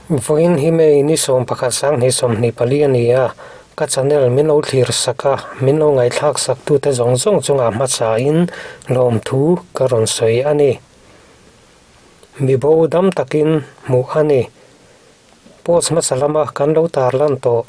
Vawiin hi May ni 11 2024 a ni a, ka channel min lo thlir sak a, min lo ngaihthlak sak tute zawng zawng chungah hmasain lawmthu ka rawn sawi a ni. Mibo dam takin hmuh a ni. Post hmasa lama kan lo tarlan tawh.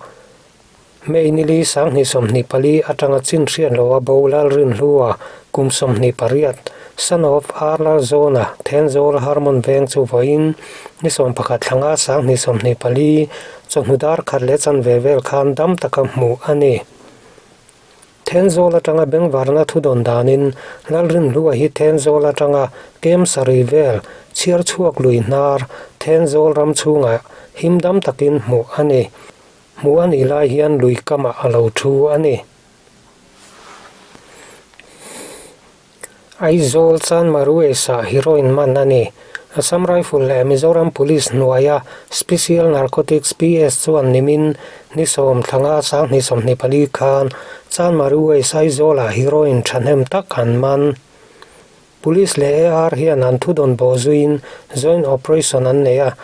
May nili 2024 atanga chin hriat loha bo Lalrinhlua kum 28, son of R Lalzawna, Thenzawl Harmon Veng chu vawiin ni 11 thlanga 2024 chawhnu dar khat leh chanve vel khan dam taka hmuh a ni. Thenzawl atanga bengvarna thudawn danin Lalrinhlua hi Thenzawl atanga kem sarih vel chhiar chhuak lui hnar Thenzawl ram chhungah him dam takin hmuh a ni. Hmuh a nih lai hian lui kamah a lo thu a ni. Aizawl Chanmaruesa heroin man a ni. Assam Rifle leh Mizoram Police hnuaia Special Narcotics PS chuan nimin ni sawm thlanga 2024 khan Chanmarues Aizawlah heroin thahnem tak an man. Police leh AR hian an thudawn bawh zuiin joint operation an nei a,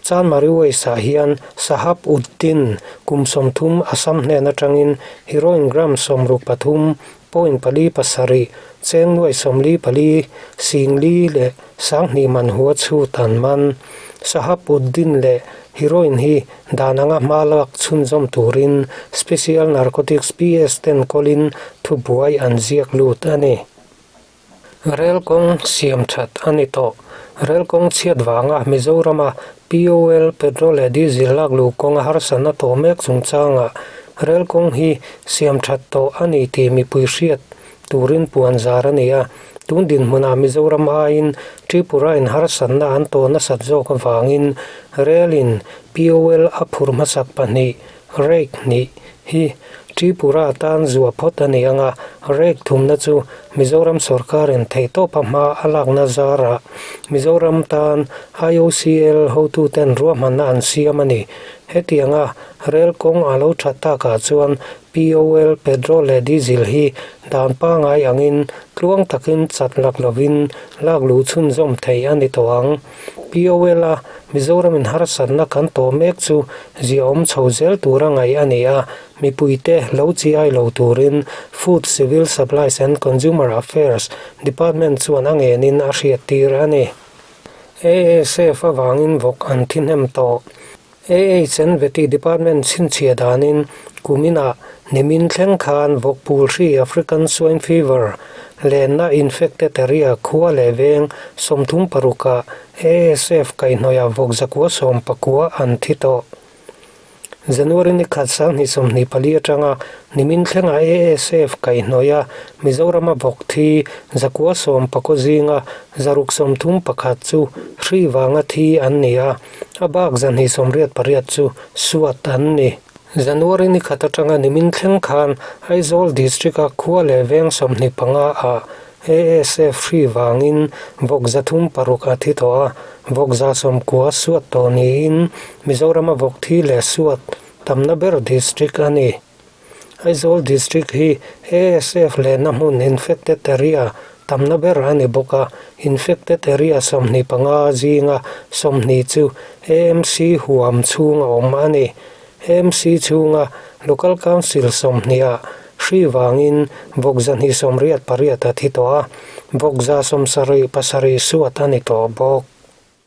Chanmari Waste-ah hian Sahab Uddin kum 30 Assam hnen atangin heroin gram 63 point pali pasarih, cheng nuai 44, sing li leh 2000 man hua chhut an man. Sahab Uddin leh heroin hi dan anga hma lak chhunzawm turin Special Narcotics PS ten kawlin thubuai an ziak lut a ni. Rel kawng siam that a ni tawh. Rel kawng chhiat vanga Mizorama POL, petrol leh diesel lak luh kawnga harsatna tawh mek chungchangah rel kawng hi siam that tawh a ni tih mipui hriat turin puan zar a ni a. Tun dinhmunah Mizoram aiin Tripura in harsatna an tawh nasat zawk avangin rel in POL a phur hmasak pahnih Rake hnih hi Tripura tan zuah phawt a ni ang a, rake thumna chu Mizoram sawrkarin theihtawpa hma a lakna zarah Mizoram tan IOCL hotuten ruahmanna an siam a ni. Hetianga rel kawng a lo that takah chuan POL, petrol leh diesel hi dan pangngai angin tluang takin chat lak lovin lak luh chhunzawm theih a ni tawh ang. POL a Mizoramin harsatna kan tawh mek chu ziaawm chho zel tura ngaih a ni a, mipuite lo chi ai lo turin Food, Civil Supplies and Consumer Affairs Department chuan a ngenin a hriattir a ni. ASF avangin vawk an thi hnem tawh. AHN Vety Department chhinchhiah danin kuminah nimin thleng khan vawkpul hri African Swine Fever lenna infected area khua leh veng 36 ah ASF kaihhnawihah vawk 119 an thi tawh. January ni khat 2024 atanga nimin thlengah ASF kaihhnawih a Mizorama vawk thi 119 zinga 631 chu hri vanga thi an ni a. A bak 288 chu suat an ni. January ni khat atanga nimin thleng khan Aizawl District-a khua leh veng 25 ah ASF hri vangin vawk 306 a thi tawh a, vawk 190 suat tawh niin Mizorama vawk thi leh suat tamna ber district a ni. Aizawl District hi ASF lehna hmun infected area tamna ber a ni bawk a, infected area 25 zinga 20 chu AMC huam chhung a awm a ni. AMC chhunga Local Council 20 ah hri vangin vawk 288 a thi tawh a, vawk 77 suat a ni tawh bawk.